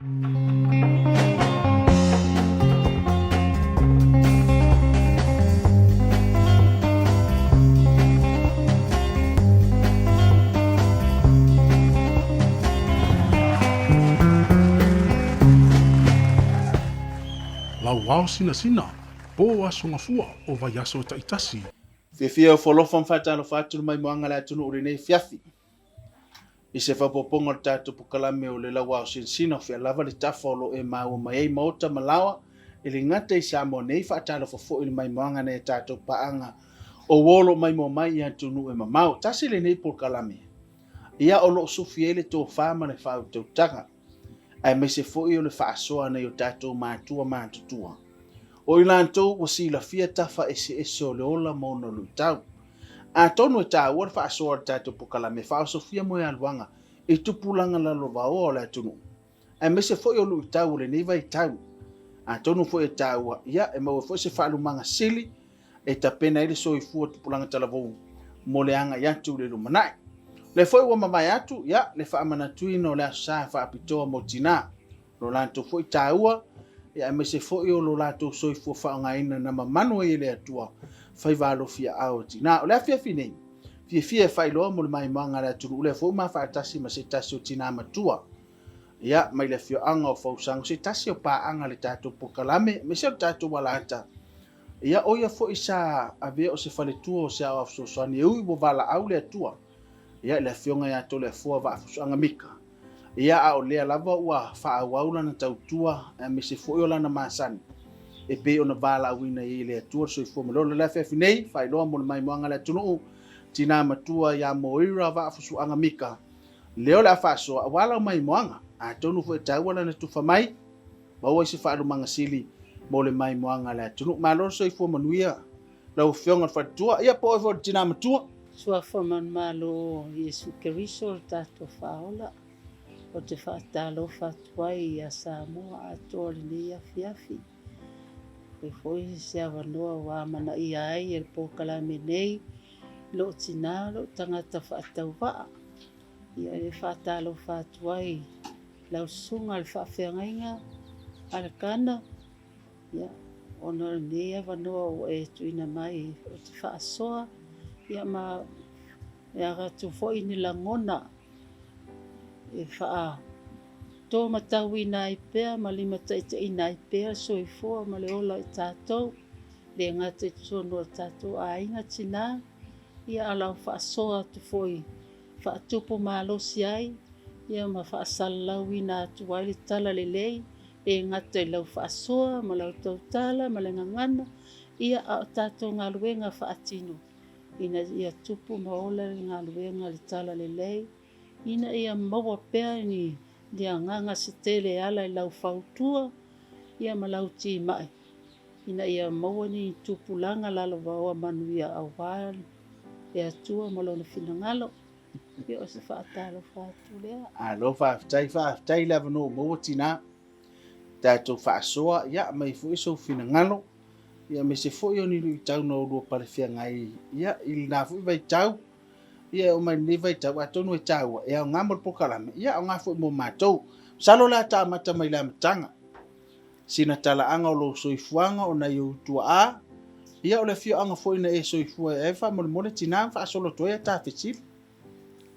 Lauao sinasina, po aso gafua o vaiaso e taitasi. Fiafia ofoalofa ma faatalofa atu le maimoaga a le atunuu i lenei afiafi. I se faaopoopoga o le tatou pokalame o le Lauao Sinasina o fea lava le tafa o lo o e maua mai ai maota ma laoa e le gata i Samoa nei, faatalofa foi i le maimoaga nai a tatou paaga o uo o lo o maimoa mai i atunuu e mamao. Tasi lenei polokalame ia o lo o sufi ai le tofa ma le faautautaga aemaise foi o le faasoa nai o tatou matua matutua. O i latou ua silafia tafa eseese o le ola ma ona luitau. Atonu e taua le faasoa o le tatou pokalame e faaosofia moealuaga i tupulaga lalovaoa o le atunuu, aemaise foi o luitau o lenei vaitau. Atonu foi e taua, ia, e maua foi se faalumaga sili e tapena ai le soifua tupulaga talavou mo le agai atu i le lumanai. O lea foi ua mavae atu, ia, le faamanatuina o le Aso Sa faapitoa mo tina. Lo latou foi taua, ia aemaise foi o lo latou soifua faaaogaina na mamanu ai e le Atua faiva alofi aao o tina. O le afiafi nei, fiafia e faailoa mo le maimoaga a le atunuu lea foi ua mafaatasi ma se tasi o tina matua, ia, mai le afioaga o Fausaga, o se tasi o paaga a le tatou polokalame, aemaise o le tatou alata, ia, o ia foi sa avea o se faletua o se aoao fesoasoani e ui ua valaau le Atua, ia, i le afioga ia Toleafoa Vaafusuaga Mika. Ia, a o lea lava ua faaauau lana tautua aemaise foi o lana masani e pei ona valaauina ai e le Atua le soifua ma le ola. O le afiafi nei, faailoa mo le maimoaga a le atunuu, tina matua ia Moira Vaafusuaga Mika, lea o le a faasoa aua lau maimoaga. Atonu foi e taua lana tufa mai, maua i se faalumaga sili mo le maimoaga a le atunuu. Malo le soifua manuia lau Afioga i le Faletua, ia po o oe foi o le tina matua. Suafa manumalo o Iesu Keriso le tatou Faaola, ou te faatalofa atu ai ia Samoa atoa i lenei afiafi. Fai foi se avanoa ua amanaia ai e le polokalame nei lou tina, lou tagata faatauvaa. Ia e faatalofa atu ai i lau susuga i le faafeagaiga Alekana, Ia, ona o lenei avanoa ua e tuuina mai ou te faasoa, ia ma e avatu foi ni lagona e faatomatauina ai pea ma limataitaiina ai pea le soifua ma le ola o i tatou, le gata i totonu o tatou aiga, tina, ia a lau faasoa atu foi faatupu malosi ai, ia ma faasalalauina atu ai le talalelei E gata i lau faasoa ma lau tautala ma le gagana, ia a o tatou galuega faatino, ina ia tupu ma ola le galuega i le talalelei, ina ia maua pea ni agaga se tele e ala i lau fautua, ia ma lau timai, ina ia maua ni tupulaga lalovaoa manuia aua le Atua ma Lona finagalo. Ia o se faatalofa atu lea. Alo, faafetai, faafetai le avanoa ua maua tina. Tatou faasoa, ia, aumai foi sou finagalo, ia, aemaise foi o ni luitau na oulua pale feagai, ia, i lena foi vaitau, ia, e oo mai lenei vaitau, atonu e taua, e aoga mo le polokalame, ia, aoga foi mo matou. Masalo o le a ta amata mai le amataga. Sina talaaga o lou soifuaga o nai ou tuaa, ia o le afioaga foi na e soifua ai faamolemole tina ma faasolo atu ai a ta fesili.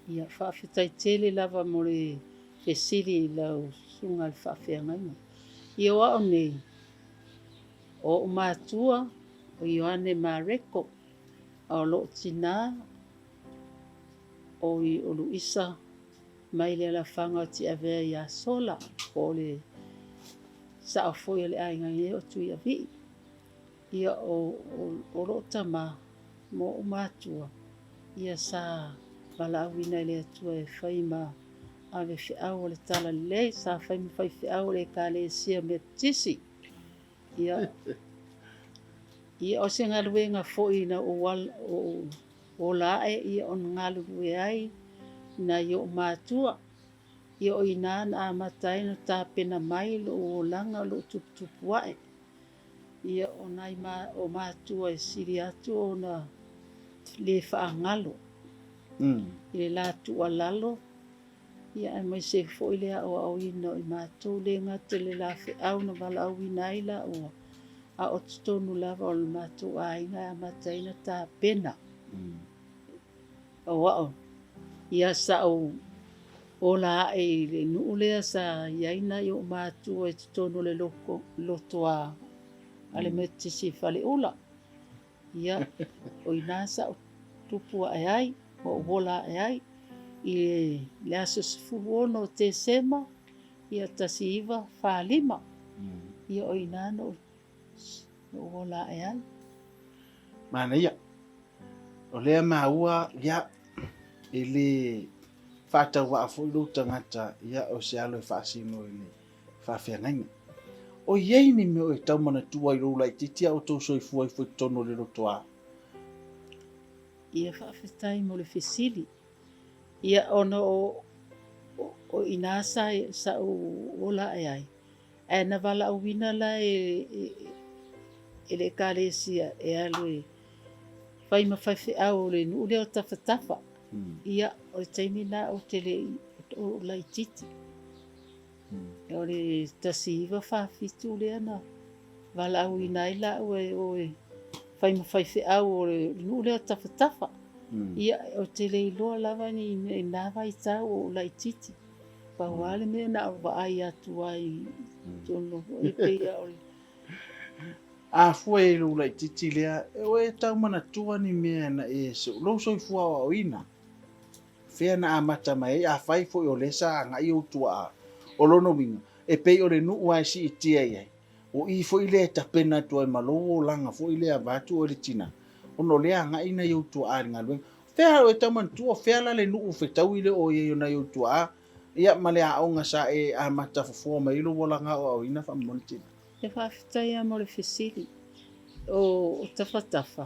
Ia, faafetai tele lava mo le fesili i lau susuga i le faafeagaiga. Ia o au nei, o ou matua o Ioane Mareko, a o lou tina o Luisa Mai le alafaga o Tiavea ia Sola, po o le sao foi o le aiga nei o Tuiavii. Ia o, o, o lou tama ma ou matua, ia sa valaauina e le Atua e fai ma ave feau o le Talalelei, sa fai ma faifeau o le Ekalesia Metotisi. Ia, ia o se galuega foi na ou, ou Ola ae ia ona galulue ai i nai ou matua, ia o inā na amata ai ona tapena mai lou olaga o lou tuputupu ae. Ia o nai o matua e sili atu ona le faagalo i le la tuualalo. Ia aemaise ai foi le aoaoina o i matou le gata i le lafeau na valaauina ai laua, a o totonu lava o le matou aiga e amata ai ona tapena. O au, ia sa ou ola ae i le nuu lea sa i ai nai ou matua i totonu o le loto a le Metotisi i Faleula. Ia, o i ina sa ou tupu ae ai, ma ou ola ae ai i le aso 16 o Tesema, ia 1945. Ia o i ina na ou ola ae ai. Manaia. O lea maua, ia, e le faatauvaa foi lou tagata, ia, o se alo e faasino i le faafeagaiga. O i ai ni mea o e tau manatua i lou laitiiti a o tou soifua ifo i totonu o le lotoa? Ia faafetai mo le fesili. Ia ona o o i ina sa sa ou ola ae ai, ae na valaauina la e e le Ekalesia e alu e fai ma faifeau o le nuu lea o Tafatafa. Ia o le taimi lena ou te le i o ou laitiiti. O le 1947 lea na valaauina ai laua e o e fai ma faifeau o le nuu lea o Tafatafa. Ia, ou te le iloa lava ni mea i na vaitau o ou laitiiti. Pau lava le mea na ou vaai atu ai i totonu e pei lava o le... A fua i lou laitiiti lea, e oe e tau manatua ni mea na e lou soifua aoaoina. Fea na amata mai ai, afai foi o lea sa agai ou tuaa, o lona uiga, e pei o le nuu lava e siitia i ai, o i foi lea e tapena atu ai ma lou olaga foi lea vaeatu oe le tina, ona o lea agai nai ou tuaa i le galuega. Fea oe tau manatua, fea la le nuu fetaui lea o i ai o nai ou tuaa, ia ma le aoga sa e amata fofoa mai ai lou olaga aoaoina faamolemole tina? E faafetai lava mo le fesili. O Tafatafa,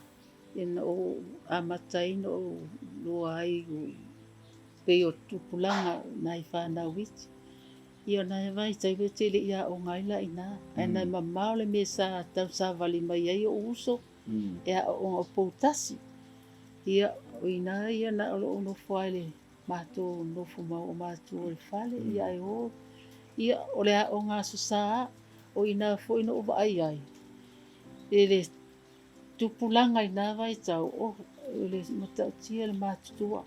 Ina ou amata ai na ou iloa ai pei o tupulaga nai fanau iti. Ia nai vaitaimi e tele i aoga ai la ina. Ae nai mamao le mea sa tausavali mai ai ou uso e aooga o Poutasi. Ia o ina ia na o lou nofo ai le matou nofo ma ou matua i le fale ia ae o ia o le aoga Aso Sa o ina foi na ou vaai ai i le Tupulaga i na vaitau, oh, o le matautia le matutua.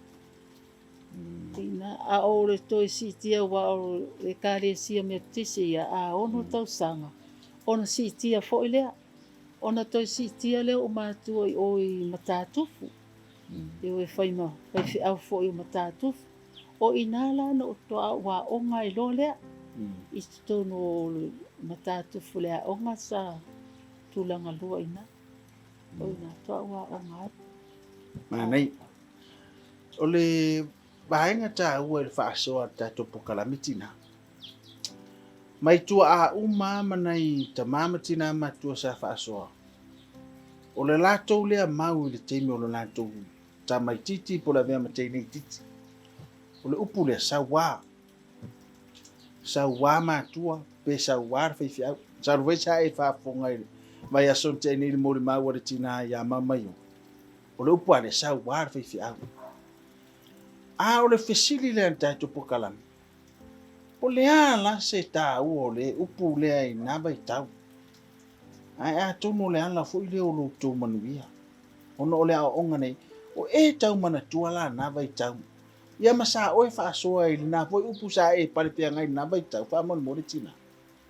Ina, a o le toe siitia aua o le Ekalesia Metotisi ia, a ono tausaga, ona siitia foi lea. Ona toe siitia lea o matua i o i Matatufu. E o e fai ma faifeau foi o Matatufu. O i ina la na ou toa ou aoga ai loa lea. I totonu o Matatufu le aoga sa tulaga lua ina. O ina toa ou aoga ai. Manaia. O le vaega taua i le faasoa a le tatou polokalame tina. Mai tuaa uma ma nai tama ma tina matua sa faasoa. O le latou lea mau i le taimi o le latou tamaitiiti po o le avea ma teine itiiti. O le upu lea, sauā. Sauā matua pe sauā le faifeau. Masalo foi sa e faafofoga i le vaiaso na tea nei i le molimau a le tina ia Mamaio. O le upu lava lea, sauā le faifeau. A o le fesili lea a le tatou polokalame, o le a la se taua o le upu lea i na vaitau? Ae atonu o le ala foi lea o lo outou manuia, ona o le aoaoga nei, o e tau manatua la na vaitau. Ia ma sa oe faasoa i lena foi upu sa e palefeagai i lena vaitau, faamolemole tina.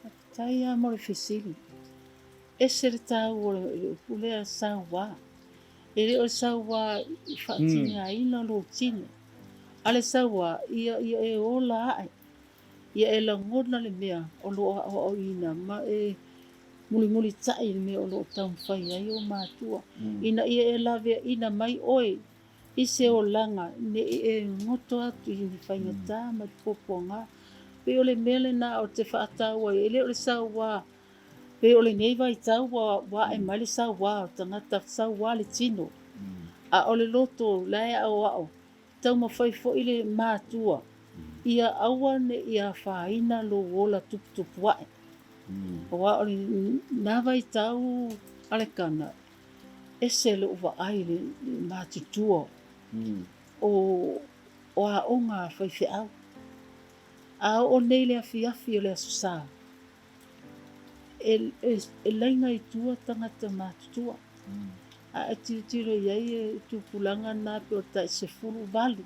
Faafetai lava mo le fesili. Ese le taua o le upu lea sauā. E le o le sauā i faatigaina lou tino, a le sauā ia ia e ola ae, ia e lagona le mea o lo o aoaoina ma e mulimulitai i le mea o lo o taumafai ai ou matua, ina ia e laveaina mai oe i se olaga ne i e goto atu i ni faigata ma le puapuaga. Pei o le mea lena ou te faataua ai, e le o le sauā, pei o lenei vaitau ua ae mai le sauā o le tagata, sauā le tino, a o le loto la e aoao, taumafai foi le matua ia aua ne i afaina lou ola tuputupu ae. Aua o lena vaitau Alekana, ese lou vaai i le matutua o aoga a faifeau. A oo nei le afiafi o le Aso Sa, e, e, e laina i tua tagata matutua. A e tilotilo i ai e tupulaga na pe o tai 18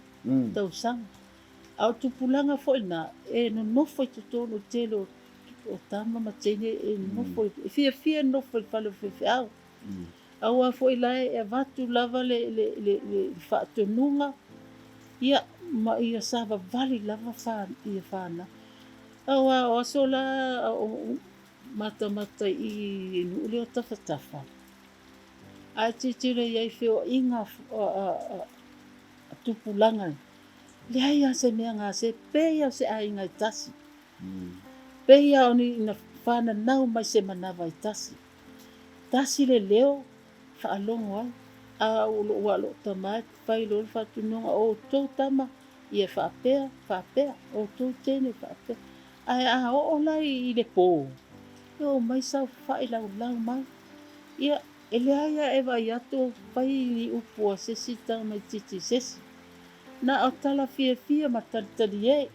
tausaga. A o tupulaga foi na e nonofo i totonu i tele o, o tama ma teine e nonofo e fiafia e nonofo i le fale o faifeau. Aua foi la e avatu lava le, le, le, le faatonuga, ia, ma ia savavali lava fa, ia fanau. Aua o aso la o matamata i i nuu lea o Tafatafa, a e tilotilo i ai i feoaiga a tupulaga, leai lava se mea gase, pei lava o se aiga e tasi. Pei lava o ni ina fananau mai se manava e tasi. Tasi le leo, faalogo ai, a o lou alo tama e fai loa le faatunuga, o outou tama, ia faapea, faapea, outou teine faapea. Ae a oo la i le po, e oo mai saofafai laulau mai. Ia, e leai lava e vaai atu o fai ni upu a se isi tamaitiiti i se isi. Na o tala fiafia ma talitalie.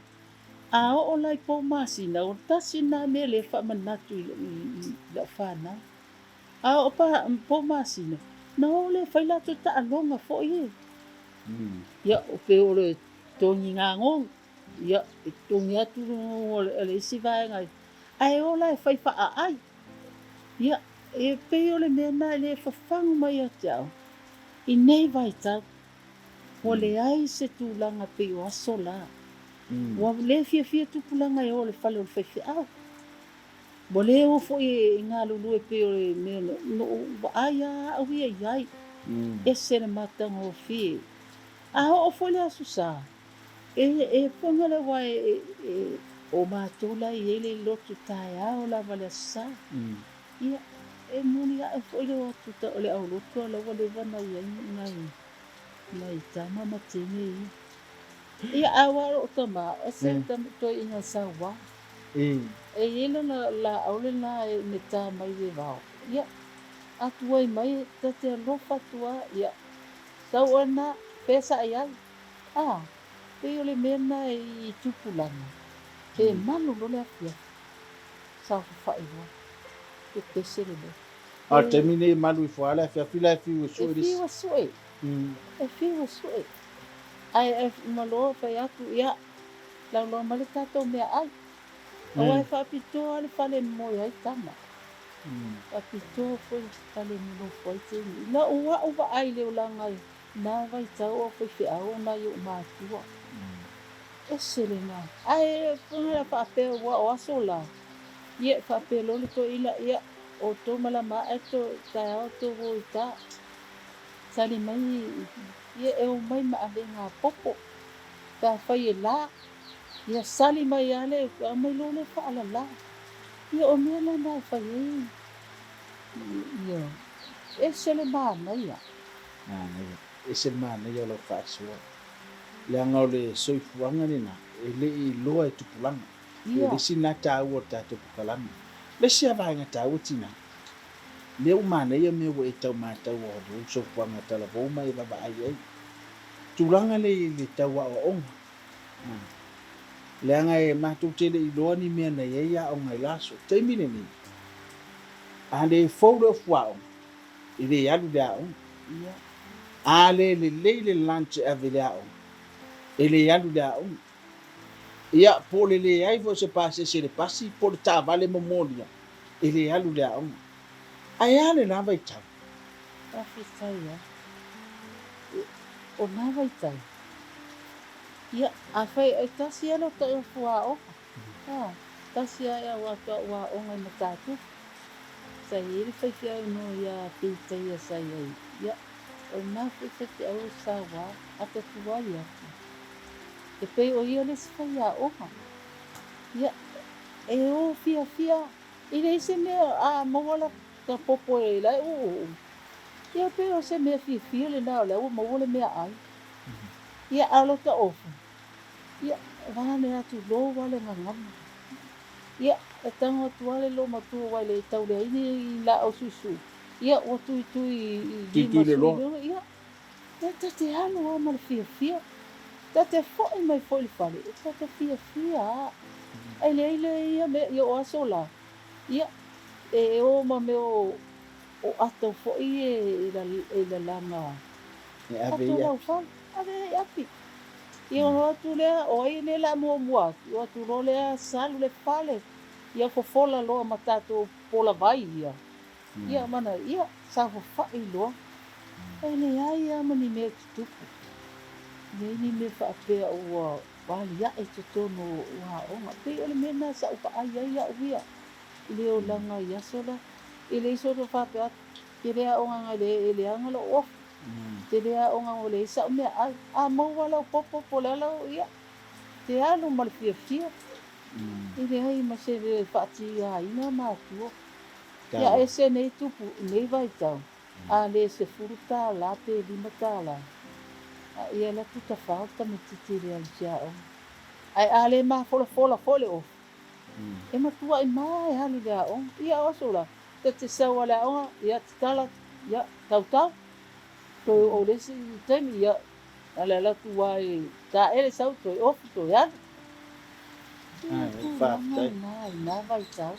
A oo la i pou masina, o le tasi lena mea lea e faamanatu i lau fanau. A oo pou masina, na o lea e fai latou taaloga foi e. Ia, o pei o le togiga gogi, ia, e togi atu le le isi vaega, ae o la e fai faaai. Ia, e pei o le mea lena e le fafagu mai ia te au i nei vaitau. Ua leai se tulaga pei o aso la. Ua le fiafia tupulaga e o i le fale o le faifeau. Ua le o foi e galulue pei o le mea na ou vaai lava au ia i ai. Ese le matagofie. A oo foi le Aso Sa, e pono le aua e o matou la e i ai le lotu taeao lava i le Aso Sa. Ia, e muliae foi le o atu o le aulotu a la ua leva ona i ai nai nai tama ma teine ia. Ia, a ua o lou tama, e se toeaina saua. E i ai lana laau lena e meta mai le vao. Ia, a tuai mai, ta te alofa atu lava, ia, sau oe lena, pea sa i ai. A, pei o le mea lena i tupulaga, pe malu loa le afiafi. Saofafai loa, pepese le mea. A o le taimi lenei e malu ifo lava le afiafi la e fiu e sue le isi. E fiu e sue. E fiu e sue. Ae uma loa fai atu, ia, laulau mai le tatou meaai. Aua e faapitoa lava le fale e moe ai tama. Faapitoa foi le fale e nonofo ai teine. I lau au vaai i le olaga i na vaitau o faifeau o nai ou matua. Ese lena. Ae puna faapea ua o aso la, ia e faapea loa le toeaina, ia, outou malama ae to taeao tou o i ta. Sali mai, ia e omai ma avega popo, pe afai e la, ia sali mai lava le, aumai loa le faalala. Ia o mea la na e fai ai, ia, ese le manaia. Manaia. Ese le manaia o lau faasoa. Leaga o le soifuaga lena e le i iloa e tupulaga. O le isi lena taua o le tatou pokalame. Le isi lava vaega taua tina, lea ua manaia mea ua e tau mataua o lou soifuaga talavou ma e vaavaai ai. Tulaga lea i le tau aoaoga, leaga e matou te le i iloa ni mea na i ai aoga i la aso. Taimi lenei, a le fou le ofu aoga, e le alu i le aoga. A le lelei le lunch e ave i le aoga, e le alu i le aoga. Ia, po o le leai foi o se pasese i le pasi, po o le taavale momolia, e le alu i le aoga. Ae a lena vaitau? Faafetai lava. O na vaitau, ia, afai e tasi lava lou taiofu aoga, a, tasi lava e au atu au aoga i Matatupu. Sa i ai le faifeau nō iā Pitaia sa i ai, ia, o lena foi faifeau o Saua a ta tuai atu. E pei o ia le isi faiaoga. Ia, e o fiafia, e leai se mea a maua lata popo e la e ʻūʻū. Ia, pei o se mea fiafia lena o lea ua maua le meaai. Ia, a o lota ofu, ia, vaeane atu lou lava le gagana. Ia, e tago atu lava le loomatua aua e le tauleai ni laau suisui, ia ua tuitui i lima sui loa, ia, ia ta te alu lava ma le fiafia. Ta te foi mai foi i le fale, e ta te fiafia a. Ae leai le ia mea, ia o aso la, ia, e o ma mea o, o ato foi e, e lalaga. E ave Ato i lau api. fale, ave ai api. Ia ona o atu lea, o ai lea la muamua atu, o atu loa lea salu le fale, ia fofola loa ma tatou pola vai ia. Ia mana, ia, saofafai loa. E leai lava ma ni mea e tutupu. E leai ni mea faapea ua aliae i totonu o aoga. E pei o le mea lena sa ou vaai ai au ia i le olaga i aso la. E leai sona faapea atu, tele aoga e leaga lou ofu, tele aoga ua leai sau meaai. A maua lau popo po o le a lau, ia, te alu ma le fiafia. E leai ma se mea e faatiaina matua. Ia ese nei tupu i nei vaitau, a le $10 pe $5, a ia alu atu tafao le tamaititi i le alu i se aoga. Ae a le mafolafola foi le ofu, e matuai ma e alu i le aoga. Ia o aso la, ta te sau a le aoga, ia tatala, ia tautau, toe oo i le isi taimi, ia na o le alu atu lava e taele sau toe ofu toe alu. Ia tulaga lena i na vaitau.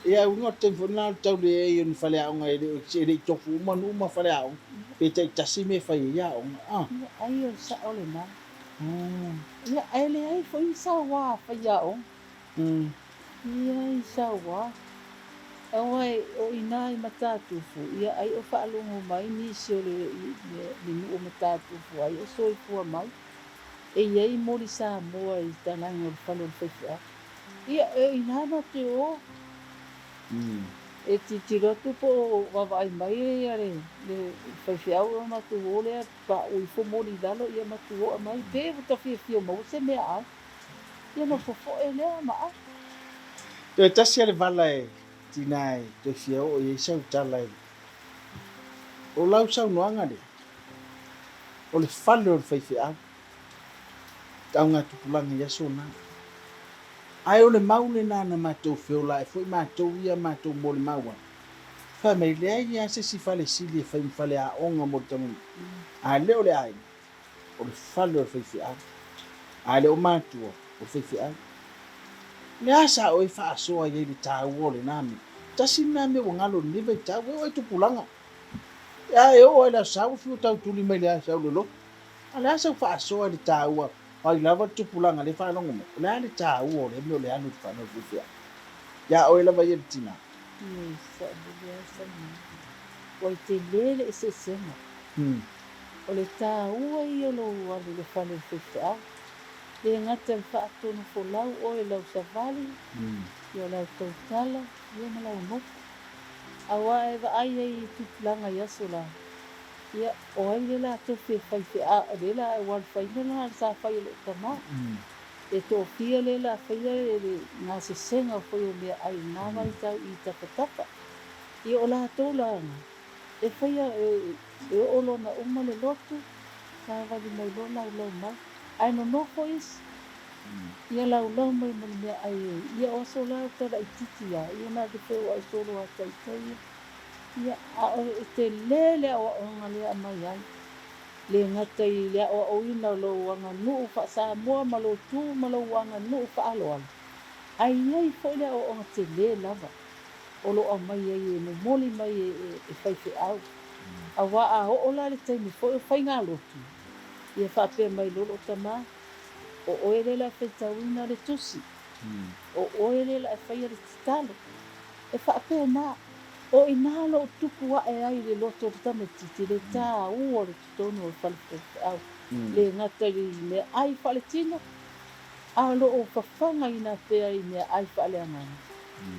Ia, uiga o le taimi foi lena o le tau leai o ni faleaoga e le o e le i tofu uma nuu ma faleaoga, pe taitasi mea e fai ai aoga. Ah. Ia, ai o le sao lena. Ia, ae leai foi ni sauā faiaoga. Leai sauā. Aua o i ina i Matatufu, ia ai o faalogo mai nisi o le le nuu o Matatufu ai o soifua mai. E i ai moli Samoa i talaga o le fale o le faifeau. Ia, e i ina ma te o. E tilotilo atu po o vaavaai mai le le faifeau e matou o lea paʻu ifo moli i lalo ia matou oʻe mai pe ua ta fiafia maua se meaai. Ia ona fofoe lea ma ai. Toe tasi a le vala e tina e toe fia oo i ai sau tala i o lau saunoaga lea, o le fale o le faifeau, taugatupulaga i aso na. Ae o le mau lena na matou feola ae foi matou ia matou molimau ai. Fai mai, leai lava se isi fale sili e fai ma faleaoga mo le tamaiti, a le o le aiga, o le fale o le faifeau, a le o matua, o le faifeau. O le a sa oe faasoa ai i le taua o lena mea? Tasi lena mea ua galo i lenei vaitau, e oo i tupulaga. A e oo lava i le Aso Sa ua fiu tau tuli mai le aso au le loto. A o le a sau faasoa i le taua o ai lava le tupulaga lea e faalogo mai? O le a le taua o lea mea o le alu i le fanau faifeau? Ia oe lava ia le tina. Ioe, saolele lava saunoaga. Ua i tele le eseesega. O le taua ia o lou alu i le fale o le faifeau. Le gata i le faatonufolau oe i lau savali, ia o lau tautala, ia ma lau nofo. Aua e vaai ai i tupulaga i aso la, ia, o ai le latou fia faifeau, lea la ua alufaina la sa fai e lou tama. E toafia lea la faia le gasesega foi o meaai i lena vaitau i tafatafa. Ia o latou la e faia e oo loa ina uma le lotu, savali mai loa laulau mai. Ae nonofo isi, ia laulau mai ma le meaai e, ia o aso la o ta laitiiti lava, ia na te feoai solo lava taitai ia. Ia, a o e tele le aoaoga lea e aumai ai. Le gata i le aoaoina o lou aganuu faa-Samoa ma lou tu ma lou aganuu faaaloalo, ae i ai foi le aoaoga tele lava o lo o aumai ai e momoli mai e faifeau. Aua a oo la i le taimi foi o faigalotu, ia faapea mai loa lou tama, O oe lea la e faitauina le tusi, o oe lea la e faia le tatalo. E faapena, o i ina lou tupu ae ai i le loto o le tamaitiiti le taua o le totonu o le fale faifeau, le gata i le meaai faaletino, a o lo o fafagaina pea i meaai faaleagaga,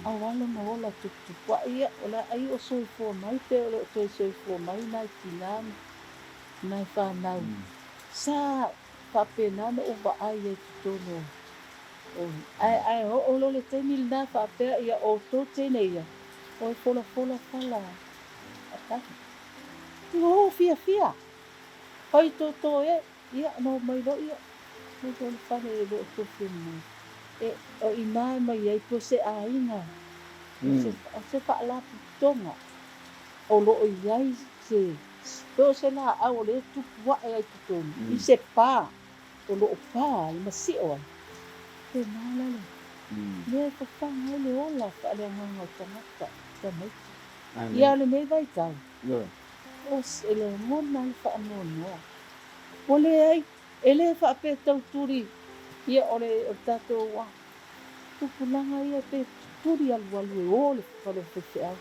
aua lona ola tuputupuae ia, o le a ai o soifua mai pe o le o toe soifua mai nai tina ma nai fanau. Sa faapena ona ou vaai ai i totonu o ae ae oo loa le taimi lena faapea ia outou teine ia oi folafola fala atagi ua ou fiafia fai toto e ia ona omai loa ia mai loa le fale e le o tofi mai e o ina e mai ai po o se aiga o se faalapotopotoga o lo o i ai se po o se laau o lea e tupu ae ai i totonu i se pa. o lo o pa ai ma sio ai, pena la le mea e fafaga ai le ola faaleagaga o tagata, tamaiti. Ia o lenei vaitau, o e lagona ai le faanoanoa. Ua leai, e le faapea tau tuli ia o le o le tatou tupulaga ia pe tuli alualu e o le fale o faifeau.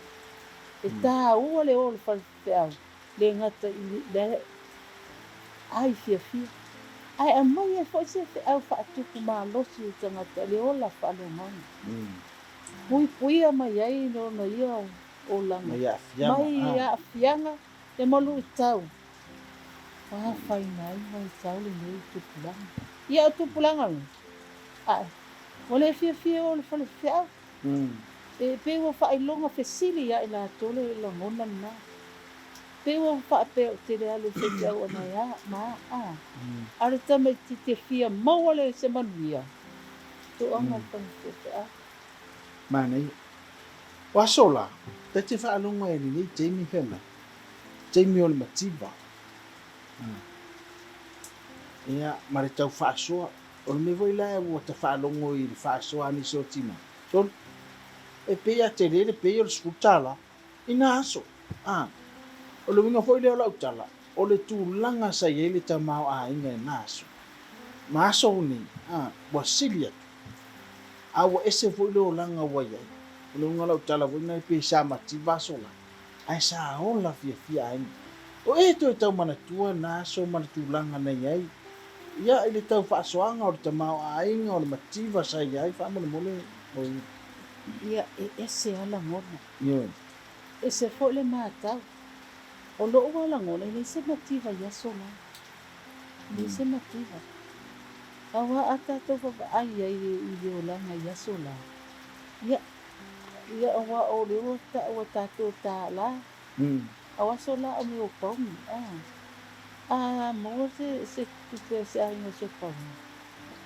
E taua le o le fale feau, le gata i le ai fiafia, ae aumai ai foi se feau faatupu malosi i tagata i le ola faaleagaga. Puipuia mai ai lona ia olaga mai aafiaga ia ma luitau ua afaina ai vaitau lenei i tupulaga. Ia o tupulaga nei, ae ua le fiafia e o i le fale feau. E pei ua faailoga fesili ia i latou le lagona lena. Pei ua faapea ou te le alu e faifeau ana e a ma a. A o le tamaitiiti e fia maua le se manuia, toaga le fale faifeau. Manaia. O aso la, ta te faalogo ai i lenei taimi fai mai, taimi o le mativa. Ia, ma le tau faasoa. O le mea foi la ua ta faalogo i le faasoa a nisi o tina, sole, e pei a tele le pay o le $10 i na aso. A, o le uiga foi lea o lau tala, o le tulaga sa i ai le tamaoaiga i na aso, ma aso nei, a, ua sili atu, a ua ese foi le olaga ua i ai. O le uiga o lau tala foi lena, pei sa mativa aso la, ae sa ola fiafia aiga. O e toe tau manatua na aso ma le tulaga na i ai, ia i le tau faasoaga o le tamaoaiga o le mativa sa i ai faamolemole oi. Ia, e ese lava lagona. Ioe. Ese foi le matau. O lou lava lagona, e leai se mativa i aso la. E leai se mativa. Aua a tatou vaavaai ai i le olaga i aso la, ia, Ia aua o lea ua taua tatou tala. A o aso la o mea o pauni, a. A maua se se tupe a se aiga o se pauni,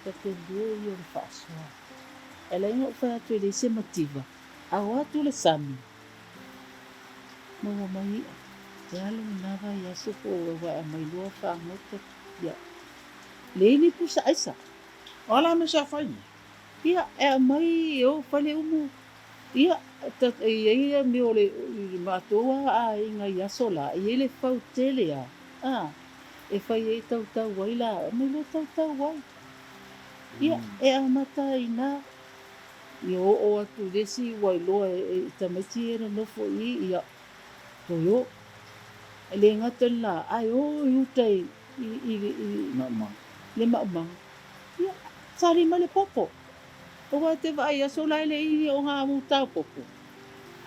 ta tele ia o le faasoa. E ala ai ona ou fai atu e leai se mativa, a o atu le sami, maua mai i'a. E alu i na vaiaso po o ua e aumai loa fagota, ia. Leai ni pusa aisa. O a la mea sa fai? Ia, e aumai e o fale umu, ia, e i ai le mea o le matou lava aiga i aso la, e i ai le fau tele lava, a, e fai ai tautau ai la, aumai loa tautau ai. Ia, e amata ai i ina, ia oo atu i le isi ua iloa e tamaiti ia e nonofo i i, ia, toe o. E le gata i lena, ae o i uta i le maumaga. Ia, sali mai le popo. Aua e te vaai aso la e le i o ngā mūtau popo.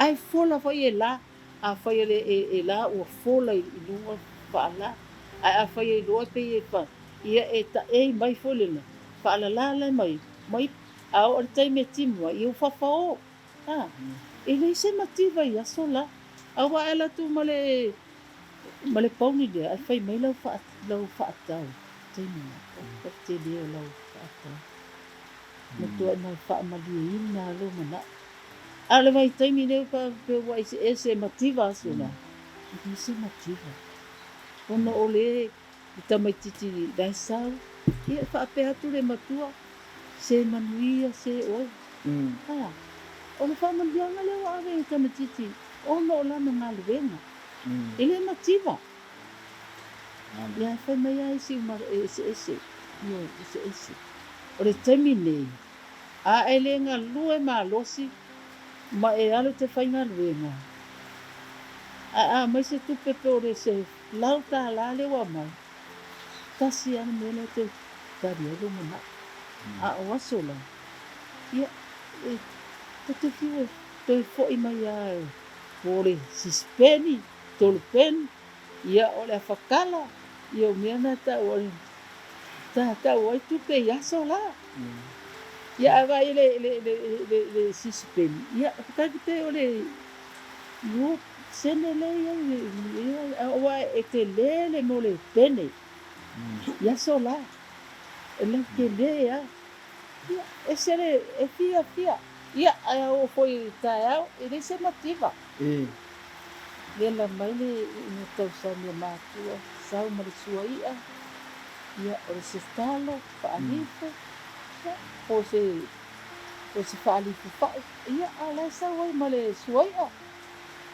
Ae fola foi e la. Afai e le e la ua fola i luga whaala. Ae afai e iloa pei e fa, ia e taʻei mai foi lena, faalalala mai, mai, a oo i le taimi e timu ai, ia ua fafao. A, e leai se mativa i aso la. Aua e ala atu ma le ma le pauni lea ae fai mai lau faa lau faatau taimi na o le tele o lau faatau. Matuai ma faamalieina lou manao. A o le vaitaimi lea ua faapea ua eseese mativa aso la, e leai se mativa. Ona o le tamaititi la e sau, ia e faapea atu le matua, se manuia se oe. A, o le faamanuiaga lea ua ave i le tamaititi ona o lana galuega. E le mativa. Ia e fai mai lava isi uma e eseese, ioe, eseese. O le taimi nei, a e le galue malosi ma e alu e te faigaluega, ae a aumai se tupe pe o le se lau tala lea ua aumai, tasi lava le mea lea e te tali ai lou manao. A o aso la, ia, e ta te fiu e toe foi mai lava po o le sisipeni, tolupeni, ia o le afakala, ia o mea na tau o le tatau ai tupe i aso la. Ia ae vaai le le le le le sisipeni, ia taki pei o le lua sene lea i ai aua e tele le mo le pene i aso la. E lautele lava. Ia, ese le, e fiafia. Ia, ae a oo foi i taeao, e leai se mativa. Vela mai le ina tausami a matua, sau ma le sua i'a, Ia, o le se talo faalifu, ia, po o se, po o se faalifu fai, ia, a o la e sau ai ma le suai'a.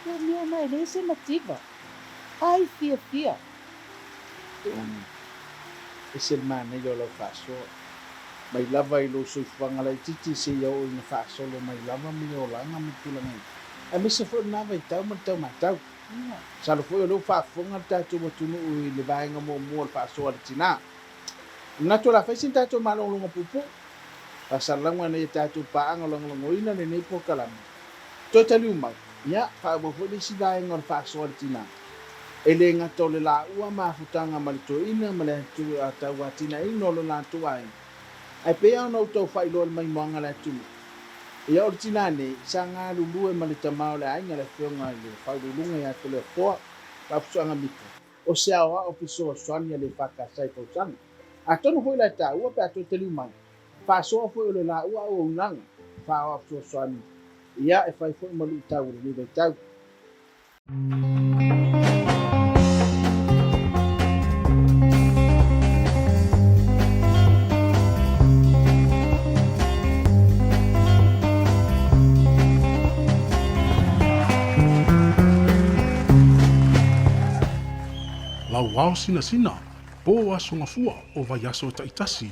Ia, o mea na e leai se mativa. Ai fiafia. Ese le manaia o lau faasoa. Mai lava i lou soifuaga laitiiti seia oo ina faasolo mai lava ma le olaga ma le tulaga i aemaise foi o lena vaitau ma le tau matau. Masalo foi o lea ua faafofoga le tatou atunuu i le vaega muamua o le faasoa a le tina. E manatu o le a fai sina tatou malologa puupuu, faasalalauga ina ia tatou paaga o lagolagoina lenei polokalame. Toe taliu mai, ia, faaauau foi le isi vaega o le faasoa a le tina. E le gata o le laua mafutaga ma le toeaina ma le tauatinaeina o lo latou aiga, ae pei lava ona ou tau faailoa i le maimoaga a le atunuu. Ia, o le tina nei, sa galulue ma le tama o le aiga, le Afioga i le Faauluuluga ia Toleafoa Vaafusuaga Mika, o se aoao fesoasoani a le EFKS i tausaga. Atonu foi la e taua pe a toe taliu mai, faasoa foi o le laua auaunaga faaoao fesoasoani ia e fai foi ma luitau o lenei vaitau. Lauao sinasina, po aso gafua o vaiaso taitasi.